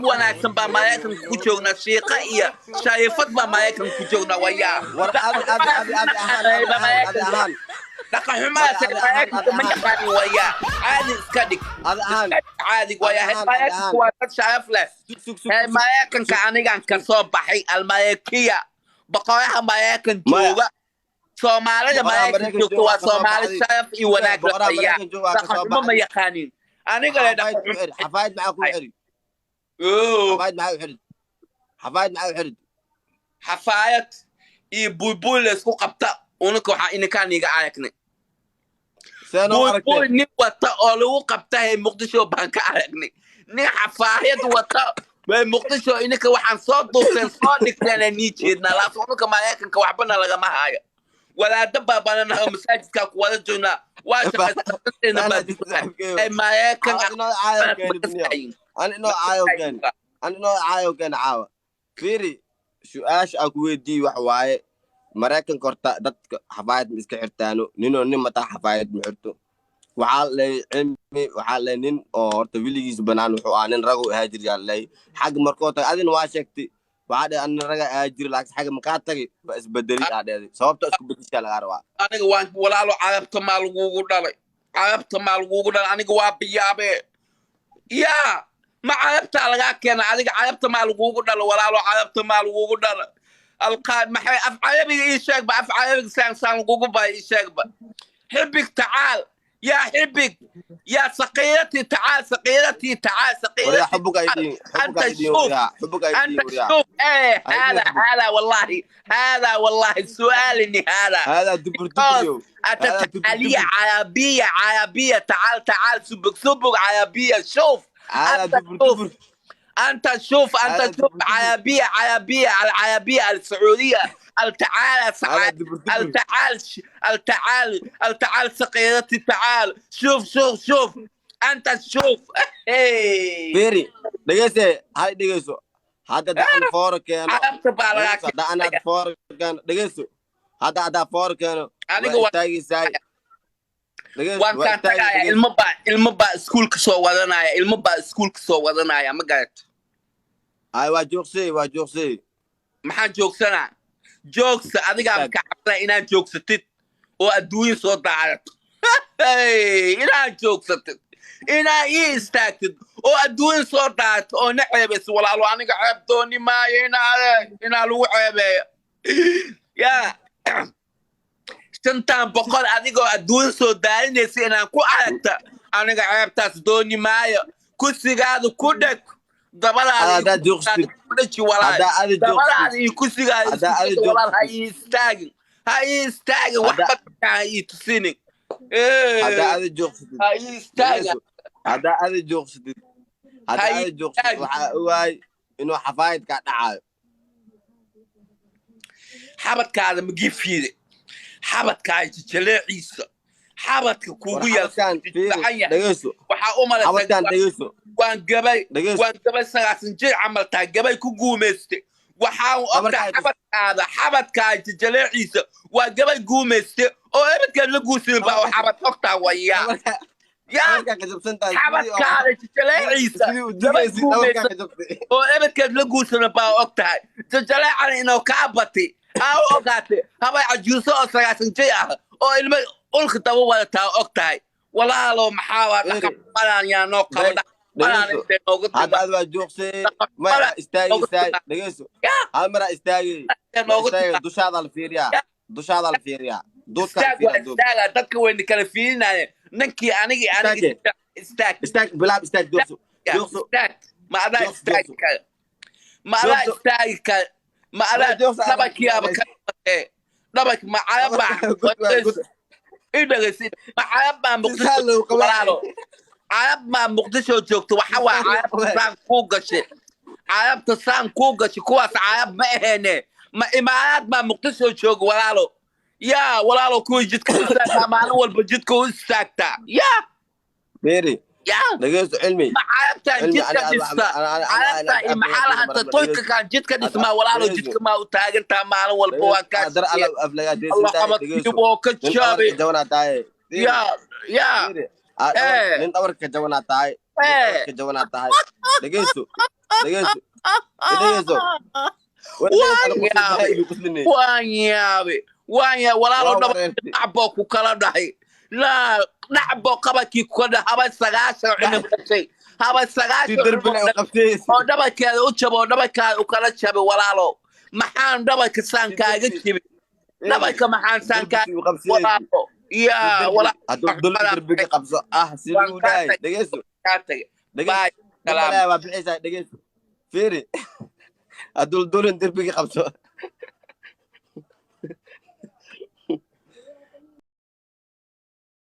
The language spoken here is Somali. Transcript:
Wanaagsan baa Maraykanka ku joognaa, shiiqa iyo shayfad baa Maraykanka ku joognaa wayaa. War adi adi adi adi ahaan, adi ahaan, adi ahaan. Dhaqan xumaas Adi ahaan, Maraykanka ma adi ahaan. yaqaanin wayaa. Caadi iska dhig. Adi ahaan. Iska dhig caadi wayaa. Adi ahaan, adi Maraykanka ahaan. waa dad sharaf leh. Sug, sug, sug. Hey, Sug. Maraykanka anigan ka soo baxay, almaraykiya, boqoraha Maraykan Maya. jooga, Soomaalida Boqoraha Maraykan Maraykan joogta jooga waa waa ka soo Soomaali baxday. sharaf iyo wanaag la Boqoraha hayaa. Maraykan jooga waa ka Dhaqan soo xumo ma baxday. yaqaanin aniga le Xafaayad dhaqan ku xiri, xafaayad maxaa ku xiri? Oh. Xafaayad maxaa u xiri? Xafaayad maxaa u xiri? Xafaayad iyo buybuyl la isku qabta unaka waxaa ininkaan iga aragnay. See noo Buybuyl aragteen? nin wata oo lagu qabta hey Muqdisho baan ka aragnay. Nin xafaayad wata way Muqdisho ininka waxaan soo duubteen, soo dhigteen, nii jeednaa, laakiin unaka Maraykanka waxbana lagama haayo. Wadaado baa bananahay oo masaajidkaa ku wada joognaa, waa shaqaysateena baa Saaxiibkeyo. ee Maraykan. Caawa inoo caayo keeni biniyo. An inoo caayo keeni, an inoo caayo keeni. Caawa fiiri, su-aasha aan ku weydiiyey wax waaye: Maraykanka horta dadka xafaayad ma iska xirtaano? Ninoo nin mataa xafaayad ma xirto. Waxaa lay cilmi, waxaa lay nin oo horta weligiis banaan wuxuu ahaa nin ragu ahaa jir yaa lay. Xagga markoo tagay adina waa sheegtay, waxaa dheh nin raga ahaa jiri, laakiin xagga makaa tagay waa isbedeli aa dheeday. Sababta isku bedeshaa lagaa rabaa. Aniga waan walaalo, carabta maa lagugu dhalay? Carabta maa lagugu dhalay? Aniga waa biyaabe yaa, ma carabtaa lagaa keena adiga? Carabta maa lagugu dhalo, walaalo? Carabta maa lagugu dhalo? Alqaa maxay af carabiga ii sheegba, af carabiga saan saan lagugu bay ii sheegba. Xibig tacaal yaa xibig yaa saqiiratii tacaal, saqiiratii tacaal. Waryaa. Saqiiratii. Xubuga idin, xubuga أنت idin. شوف. Waryaa, xubuga idin. أنت Waryaa. شوف إيه أيدي هذا حبك. هذا والله، هذا والله سؤال إني هذا هذا دبر دبريو. أنت هذا دبر تعالية دبر. عربية عربية، تعال تعال، سبق سبق عربية، شوف. هذا أنت دبر شوف. دبر. أنت شوف، أنت هذا شوف. دبر دبر. عربية عربية، العربية السعودية، التعال. هذا دبر دبر. التعال، التعال، التعال سقيرتي تعال، شوف شوف شوف، أنت شوف. Hey. Fiiri, dhegeyse, hay dhegeyso. Hadda daan fooro keeno. Carabta baa lagaa Dhegeyso, hadda anaad fooro keeno, dhegeyso, hadda haddaa fooro keeno Aniga waa istaagaysaay. Dhegeyso, waan waa kaan istaagay. tagaaya. Dhegeyso. Ilmo baa iskuulka soo wadanaya, ilmo baa iskuulka soo wadanaya, ma garat? Ay, waa joogsay, waa joogsay. Maxaan joogsanaa? Joogsa adigaa. Istaag. Ka cabsana inaad joogsatid oo adduunyo soo daarato. Hey, inaad joogsatid, inaad ii istaagtid oo adduunyo soo daarato oo na ceebayso, walaalo. Aniga ceeb dooni maayo inaa lagu ceebeeyo yaa 500 adigoo adduun soo daarinaysa inaan ku aragta, aniga ceebtaas dooni maayo. Kursigaada ku dheg dabadaada. Haddaad joogsatid. Ku dhaji walaal. Haddaa adi Dabadaada joogsatid. iyo kursigaada Haddaa isku adi dheg walaal. Ha joogsatid. ii istaagin, ha ii istaagin. Waxba ha ii tusinin. Haddaa adi joogsatid. Ha ii istaagin. Dhegeyso, haddaa adi joogsatid, haddaa Hay adi joogsatid, waxaa ogaay inuu xafaayadkaa dhacaayo. Xabadkaada magii fiide, xabadkaa jijaleeciisa, xabadka War kugu yaal xabadkan fiiri. fiican yahay. Dhegeyso. Waxaa u malaysaa Xabadkan dhegeyso. waan gabay. Dhegeyso. Waan gabay 90 jir camal tahay, gabay ku guumaystay. Waxaa u ogtahay xabadkaada, xabadkaa jijaleeciisa waa gabay guumayste oo ebedkaad la guursanin baa u xabad ogtaa wayaa yaa. Dhabarkaa ka jabsan tahay sidii oo Xabadkaada jijaleeciisa sidii u gabay digaysid dhabarkaa guumaysta ka jabtay. oo ebedkeed la guursana baa og tahay jajaleecana inuu kaa batay aa u ogaatay habay cajuuso oo 90 jir ah oo ilmo ulka daba wadataa og tahay. Walaalo, maxaa waa Fiiri. dhaqanxumadan yaa noo qabo? Dhaqanxumadan Dhegeyso. intay noogu Hadda timaa adi waa joogsay maya, waa istaagaysaay. Dhegeyso, hal maraa istaagay. Intay Waa noogu istaagay. timaa. Dushaadaa la fiiriyaa, dushaadaa la fiiriyaa, duudkaa la Istaag waa fiiriyaa, duud. Istaaga, dadka wayna kala fiirinayeen ninkii anigi anigi. Istaage. Istaag. Istaag, bilaab, istaag, joogso, joogso. Istaag, ma adaa Joogso, istaagi joogso. kara? Ma adaa Joogso. istaagi kara? Ma adaa Ma joogso, adaa dhabankiyaaba ka dhimatee dhabank ma carabaa? God waa god. I dhegeysi, ma carab baa Muqdisho Sisaa loo qabaa. Walaalo, carab maa Muqdisho joogto? Waxa waa carabta saan kuu gashay, carabta saan kuu gashay, kuwaas carab ma aheene. Ma Imaaraad maa Muqdisho jooga, walaalo? Yaa walaalo, kuwii jidka u istaagtaa maalin walba jidka u istaagtaa yaa. Fiiri. Yaa. Dhegeyso, cilmi. Ma carabtaan Cilmi, jidka dhista, carabta iyo maxaa lahanta toykakaan jidka dhismaa, walaalo? Dhegeyso. Jidka maa u taagantaa maalin walba? Waan kaa Dar alla Allah aflagaadeysan tahay. qabadkii Dhegeyso, woo ka nin jaabay. dhabarka jabanaa tahay. Fiiri. Yaa yaa. Fiiri. Eh. Nin dhabarka jabanaa tahay, nin Eh. dhabarka jabanaa tahay. Dhegeyso. Dhegeyso, dhegeyso. Waan yaabay, waan yaabay, waan yaabay, walaalo. Waa Dhaba wareertay. Dhacboo ku kala dhahay laa, dhacboo qabadkii ku kala dhahay. Haba 90 cunug dhashay, haba Si 90 darbile cunug u qabtay. oo dhabarkeeda u jabo, oo dhabarkaada u kala jabay. Walaalo, maxaan dhabarka saan kaaga jibin? Dhabarka maxaan saan kaaga Darbisi u qabsay. Walaalo, yaa walaalo. Hadduu dul darbiga qabso ah, si Waan lagu kaa dhahay. tagay. Dhegeyso. Kaa tagay. Dhegeyso. Bye, salaam. Waa bixaysaa. Dhegeyso, fiiri, hadduu dulin derbiga qabso.